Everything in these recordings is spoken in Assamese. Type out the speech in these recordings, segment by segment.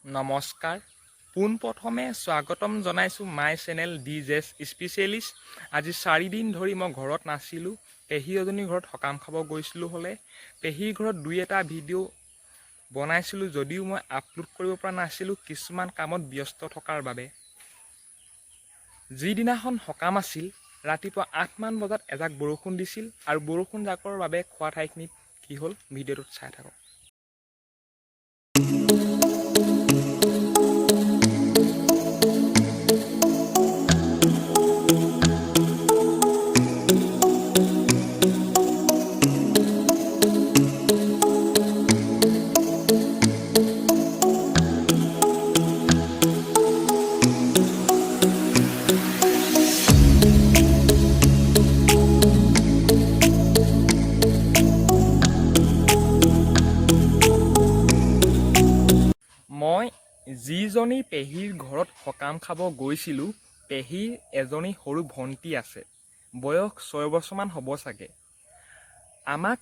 নমস্কাৰ, পোনপ্ৰথমে স্বাগতম জনাইছোঁ my channel D জেছ স্পেচিয়েলিষ্ট। আজি 4 দিন ধৰি মই ঘৰত নাছিলোঁ। পেহী এজনীৰ ঘৰত সকাম খাব গৈছিলোঁ। হ'লে পেহীৰ ঘৰত দুই এটা ভিডিঅ' বনাইছিলোঁ যদিও মই আপলোড কৰিব পৰা নাছিলোঁ কিছুমান কামত ব্যস্ত থকাৰ বাবে। যিদিনাখন সকাম আছিল, ৰাতিপুৱা 8মান বজাত এজাক বৰষুণ দিছিল আৰু বৰষুণ জাকৰ বাবে খোৱা ঠাইখিনিত কি হ'ল, ভিডিঅ'টোত চাই থাকক। মই যিজনী পেহীৰ ঘৰত সকাম খাব গৈছিলোঁ, পেহীৰ এজনী সৰু ভণ্টি আছে। বয়স 6 বছৰমান হ'ব চাগে। আমাক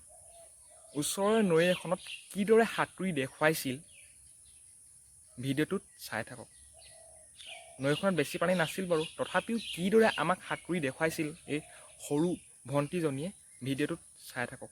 ওচৰৰে নৈ এখনত কিদৰে সাঁতুৰি দেখুৱাইছিল, ভিডিঅ'টোত চাই থাকক। নৈখনত বেছি পানী নাছিল বাৰু, তথাপিও কিদৰে আমাক সাঁতুৰি দেখুৱাইছিল এই সৰু ভণ্টিজনীয়ে, ভিডিঅ'টোত চাই থাকক।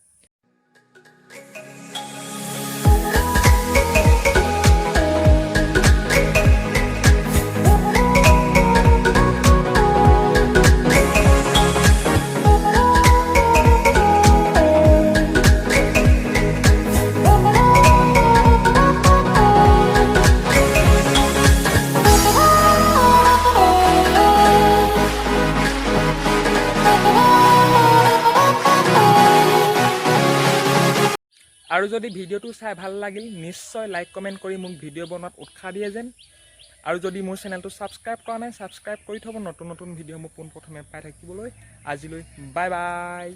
আৰু যদি ভিডিঅ'টো চাই ভাল লাগিল, নিশ্চয় লাইক, কমেণ্ট কৰি মোক ভিডিঅ' বনোৱাত উৎসাহ দিয়ে যেন। আৰু যদি মোৰ চেনেলটো ছাবস্ক্ৰাইব কৰা নাই, ছাবস্ক্ৰাইব কৰি থ'ব নতুন নতুন ভিডিঅ' মোক পোনপ্ৰথমে পাই থাকিবলৈ। আজিলৈ বাই বাই।